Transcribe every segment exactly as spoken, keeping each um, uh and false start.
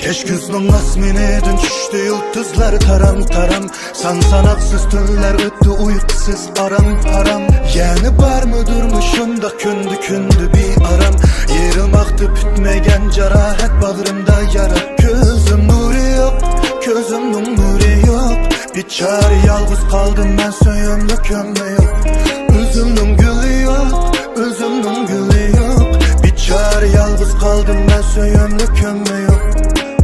كەچ كۈزنىڭ ئاسمىنىدىن چۈشتى يۇلتۇزلار تارام-تارام. سان-ساناقسىز تۈنلەر ئۆتتى ئۇيقۇسىز ئارام-ئارام. يەنە بارمىدۇر مۇشۇنداق كۈندە-كۈندە بىئارام؟ يېرىم ئاقتى پۈتمىگەن جاراھەت، باغرىمدا يارا. كۆزۈم نۇرى يوق، كۆزۈمنىڭ نۇرى يوق. بىچارە يالغۇز قالدىم مەن، سۆيۈملۈك ھەممە يوق. ئۆزۈمنىڭ گۈلى يوق، ئۆزۈمنىڭ گۈلى يوق. بىچارە يالغۇز قالدىم مەن، سۆيۈملۈك ھەممە يوق.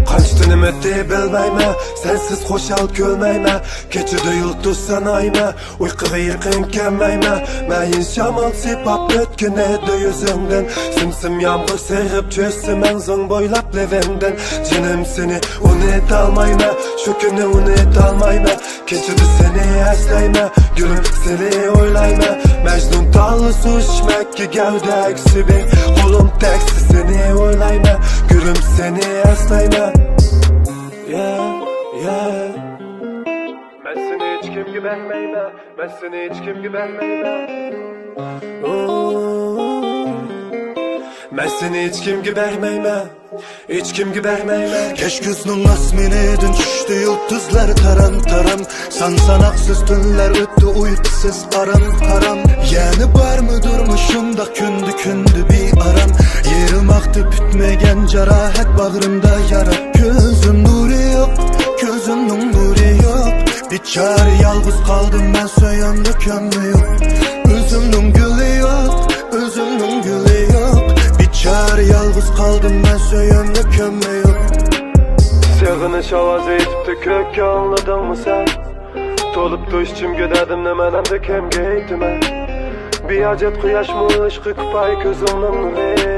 قانچە تۈنۈم ئۆتتى بىلمەيمەن، سەنسىز خۇشال كۈلمەيمەن. كېچىدە يۇلتۇز سانايمەن، ئۇيقۇغا يېقىن كەلمەيمەن. مەيىن شامال سىيپاپ ئۆتكىنىدى يۈزۈڭدىن. سىم-سىم يامغۇر سېغىپ چۈشسە مەڭزىڭ بويلاپ لېۋىمدىن. جېنىم سېنى ئۇنىتالمايمەن، شۇ كۈننى ئۇنىتالمايمەن. كېچىدە سېنى ئەسلەيمەن، گۈلۈم سېنى ئويلايمەن. مەجنۇن تاللىسى ئۇچماككا گەۋدە ئەكسىدى. قولۇم تەگسە سېنى ئويلايمەن، گۈلۈم سېنى ئەسلەيمەن. Yeah, yeah. مەن سېنى ھېچكىمگە بەرمەيمەن، مەن سېنى ھېچكىمگە بەرمەيمەن. ئۇ، مەن سېنى ھېچكىمگە بەرمەيمەن، ھېچكىمگە بەرمەيمەن. كەچ كۈزنىڭ ئاسمىنىدىن چۈشتى يۇلتۇزلار تارام-تارام. سان-ساناقسىز تۈنلەر ئۆتتى ئۇيقۇسىز ئارام-ئارام. يەنە بارمىدۇر مۇشۇنداق كۈندە-كۈندە بىئارام؟ يېرىم ئاقتى پۈتمىگەن جاراھەت، باغرىمدا يارا. كۆزۈم نۇرى يوق، كۆزۈمنىڭ نۇرى يوق. بىچارە يالغۇز قالدىم مەن، سۆيۈملۈك ھەممە يوق. ئۆزۈمنىڭ گۈلى يوق، ئۆزۈمنىڭ گۈلى يوق. بىچارە يالغۇز قالدىم مەن، سۆيۈملۈك ھەممە يوق. سېغىنىش ئاۋازى ئېيتىپتۇ كۆككە، ئاڭلىدىڭمۇ سەن؟ تولۇپتۇ ئىچىمگە دەردىمنى، مەن ئەمدى كىمگە ئېيتىمەن؟ بىھاجەت قۇياشمۇ ئىشقى كۇپايە كۆزۈڭنىڭ نۇرى.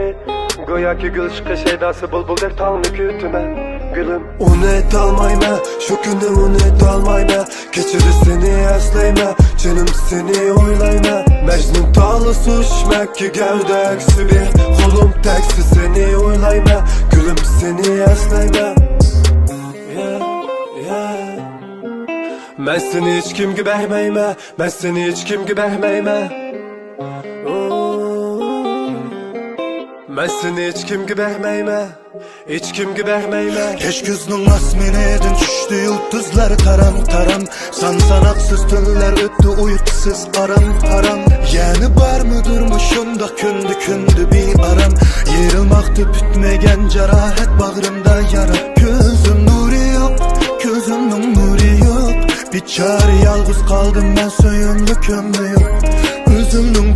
گوياكى گۈل ئىشقى شەيداسى، بۇلبۇلدەك تاڭنى كۈتىمەن. گۈلۈم، ئۇنىتالمايمەن، شۇ كۈننى ئۇنىتالمايمەن. كېچىدە سېنى ئەسلەيمەن، جېنىم سېنى ئويلايمەن. مەجنۇن تاللىسى ئۇچماككا گەۋدە ئەكسىدى. قولۇم تەگسە سېنى ئويلايمەن، گۈلۈم سېنى ئەسلەيمەن. Yeah, yeah. مەن سېنى ھېچكىمگە بەرمەيمەن، مەن سېنى ھېچكىمگە بەرمەيمەن. ئۇ، مەن سېنى ھېچكىمگە بەرمەيمەن، ھېچكىمگە بەرمەيمەن. كەچ كۈزنىڭ ئاسمىنىدىن چۈشتى يۇلتۇزلار تارام-تارام. سان-ساناقسىز تۈنلەر ئۆتتى ئۇيقۇسىز ئارام-ئارام. يەنە بارمىدۇر مۇشۇنداق كۈندە-كۈندە بىئارام؟ يېرىم ئاقتى پۈتمىگەن جاراھەت، باغرىمدا يارا. كۆزۈم نۇرى يوق، كۆزۈمنىڭ نۇرى يوق. بىچارە يالغۇز قالدىم مەن، سۆيۈملۈك ھەممە يوق. ئۆزۈمنىڭ